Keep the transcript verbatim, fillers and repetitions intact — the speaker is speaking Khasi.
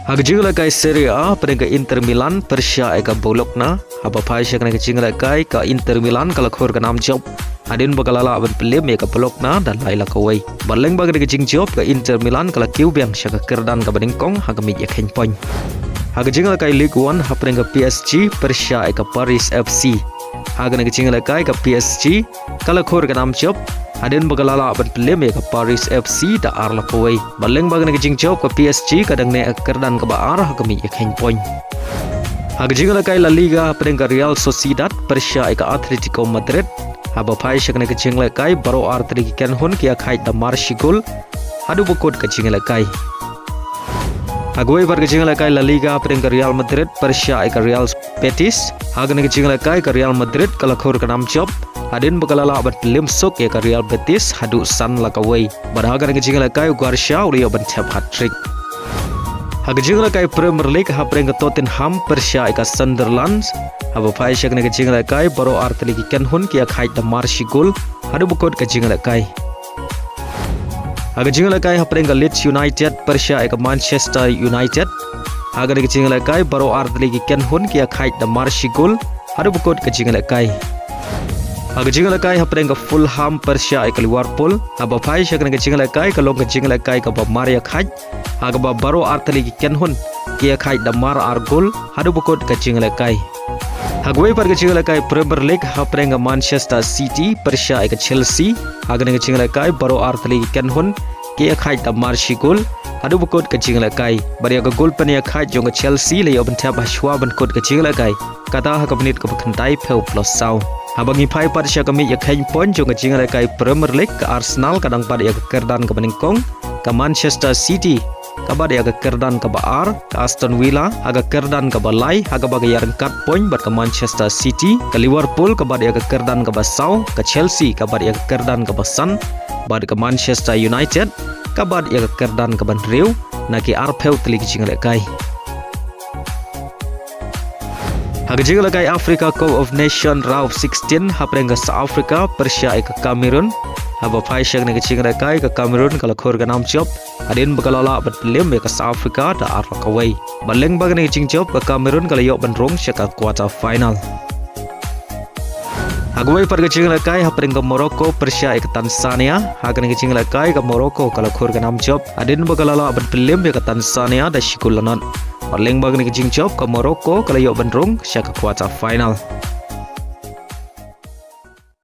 Ha ka jingïalehkai Serie A, hapdeng ka Inter Milan pyrshah ïa ka Bologna. Haba phai sha kane ka jingïalehkai, ka Inter Milan ka la khur ka nam jop hadien ba ka la lah ban pynliem ïa ka Bologna da lai la kawei. Bad lyngba kane ka jingjop, ka Inter Milan ka la kiew biang sha ka kyrdan kaba nyngkong ha ka miej ïakheiñ point. Ha ka jingïalehkai Ligue One, hapdeng ka P S G pyrshah ïa ka Paris F C. Ha kane ka jingïalehkai, ka P S G ka la khur ka nam jop hadien ba ka la lah ban pynliem ïa ka Paris F C da ar la kawei. Bad lyngba kane ka jingjop, ka P S G ka dang neh ha ka kyrdan kaba ar ha ka miej ïakheiñ point. Ha ka jingïalehkai La Liga, hapdeng ka Real Sociedad pyrshah ïa ka Atletico Madrid. Haba phai sha kane ka jingïalehkai, baroh artylli ki kynhun ki ïakhaid da mar shi gol haduh ba kut ka jingïalehkai. Ha kawei pat ka jingïalehkai La Liga, hapdeng ka Real Madrid pyrshah ïa ka Real Betis. Ha kane ka jingïalehkai, ka Real Madrid ka la khur ka nam jop hadien ba ka la lah ban pynliem suk ïa ka Real Betis haduh san la kawei. Bad ha kane ka jingïalehkai, u Garcia u la ïoh ban thep hat-trick. Ha ka jingïalehkai Premier League, hapdeng ka Tottenham pyrshah ïa ka Sunderland. Haba phai sha kane ka jingïalehkai, baroh artylli ki kynhun ki ïakhaid da mar shi gol haduh ba kut ka jingïalehkai. Ha ka jingïalehkai, hapdeng ka Leeds United pyrshah ïa ka Manchester United. Ha kane ka jingïalehkai, baroh artylli ki kynhun ki ïakhaid da mar shi gol haduh ba kut ka jingïalehkai. Ha ka jingïalehkai, hapdeng ka Fulham pyrshah ïa ka Liverpool. Haba phai sha kane ka jingïalehkai, ka long ka jingïalehkai kaba mar ïakhaid, ha kaba baroh artylli ki kynhun ki ïakhaid da mar ar gol haduh ba kut ka jingïalehkai. Ha kawei pat ka jingïalehkai Premier League, hapdeng ka Manchester City pyrshah ïa ka Chelsea. Ha kane ka jingïalehkai, baroh artylli ki kynhun ki ïakhaid da mar shi gol haduh ba kut ka jingïalehkai. Bad ïa ka gol pynïakhaid jong ka Chelsea la ïoh ban thep ha shuwa ban kut ka jingïalehkai, kata ha ka minit kaba khyndai phew plus saw. Haba ngi phai pat sha ka miej ïakheiñ point jong ka jingïalehkai Premier League, ka Arsenal ka dang bat ïa ka kyrdan kaba nyngkong, ka Manchester City ka bat ïa ka kyrdan kaba ar, ka Aston Villa ha ka kyrdan kaba lai ha kaba ka ïaryngkat point bad ka Manchester City, ka Liverpool ka bat ïa ka kyrdan kaba saw, ka Chelsea ka bat ïa ka kyrdan kaba san, bad ka Manchester United ka bat ïa ka kyrdan kaba hynriew na ki arphew tylli ki jingïalehkai. Ha ka jingïalehkai Africa Cup of Nations Round of sixteen, hapdeng ka South Africa pyrshah ïa ka Cameroon. Haba phai sha kane ka jingïalehkai, ka Cameroon ka la khur ka nam jop hadien ba ka la lah ban pynliem ïa ka South Africa da ar la kawei. Bad lyngba kane ka jingjop, ka Cameroon ka la ïoh ban rung sha ka quarter final. Ha kawei pat ka jingïalehkai, hapdeng ka Morocco pyrshah ïa ka Tanzania. Ha kane ka jingïalehkai, ka Morocco ka la khur ka nam jop hadien ba ka la lah ban pynliem ïa ka Tanzania da shi gol la nod. Bad lyngba kane ka jingjop, ka Morocco ka la ïoh ban rung sha ka quarter final.